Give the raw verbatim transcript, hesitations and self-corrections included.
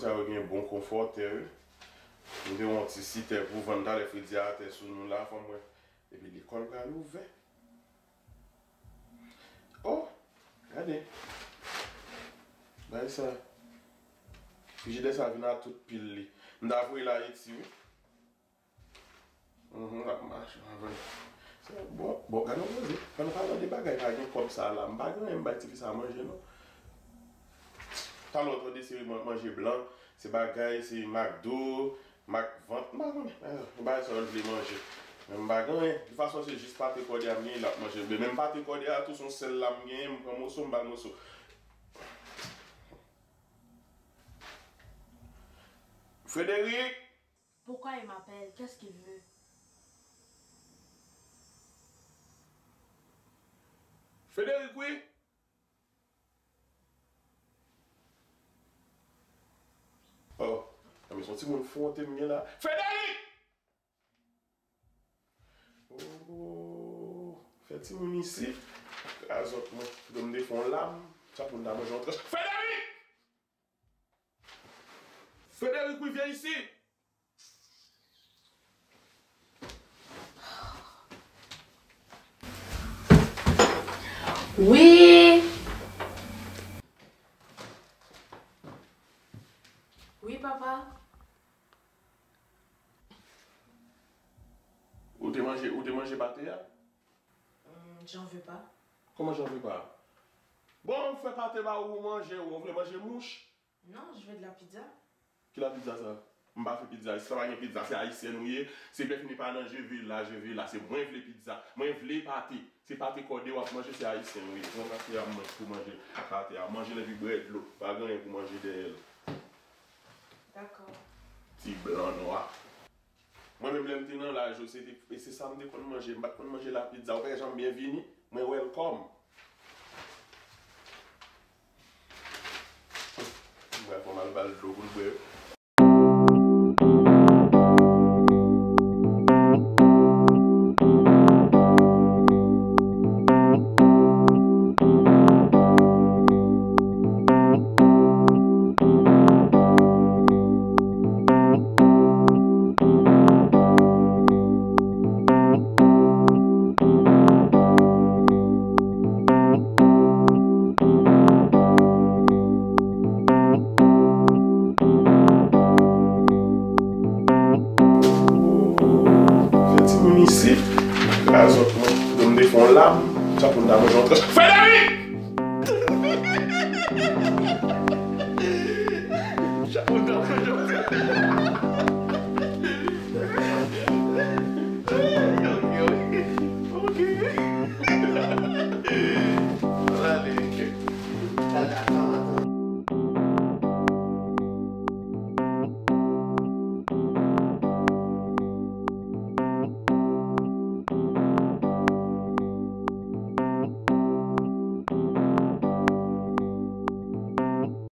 Sa yo gen bon konfòtè, wi. M te wè yon ti sitè pou vann talè, fredi a atè sou nou la, fò m wè. Epi lekòl pral ouvè. Oh, gade. Bay sa. Frijidè sa vin a tout pil li. M ta voye l Ayiti, wi. Mhm, l ap mache anvan. Se bon, bon, gade yon koze. Fò nou pale de bagay, pa gen kòb sa la. M pa gen anyen m bay tifi sa manje, non. Talè w tande se man-, manje blan, se bagay, se McDo, mak vant, m pa konnen. Eh, yon bagay sa yo vle manje. Men m pa gen anyen. De fason, se jis pate kòde a m genyen, l ap manje. Men menm pate kòde a tou, se yon sèl la m genyen, m pran moso, m ba l moso. Frédéric! Pourquoi il m'appelle? Qu'est-ce qu'il veut? Frédéric, wi. Oh, men se yon timoun fwonte m gen la. Frédéric! Oh, fè timoun isi. Krazòt mwen. Kite m te fè yon lam. Sa pou n ta manje yon tranch. Frédéric! Frédéric, wi, vyen isi. Wi. Wi, papa. Ou te manje, ou te manje pate a? Hmm, j'en veux pas. Kòman j'en veux pas? Bon, m fè pate ba ou, ou manje, ou vle manje mouch? Non, je veux de la pizza. Ki la pizza sa? M pa fè pizza. Isi pa gen pizza, se ayisyen nou ye. Se bèf ni pa nan je veux la, je veux la. Se mwen vle pizza. Mwen vle pate. Se pate kòde w ap manje, se ayisyen nou ye. Mwen pa se a mwen pou manje pate a. Manje l epi bwè dlo. Pa gen anyen pou manje dèyè l. Dakò. Ti blan nwa. Mwen menm lè m te nan laj ou, se te, e se sa m te konn manje. M pa t konn manje la pizza. Ou pa janm byen vini, mwen welcome. M pral fè m al ba l dlo pou l bwè. Fè timoun isi, krazòt mwen. Donm de fè yon lam, sa pou n ta manje yon tranch. Frédéric! Sa pou n ta manje yon tranch. Ok, ok. Ok.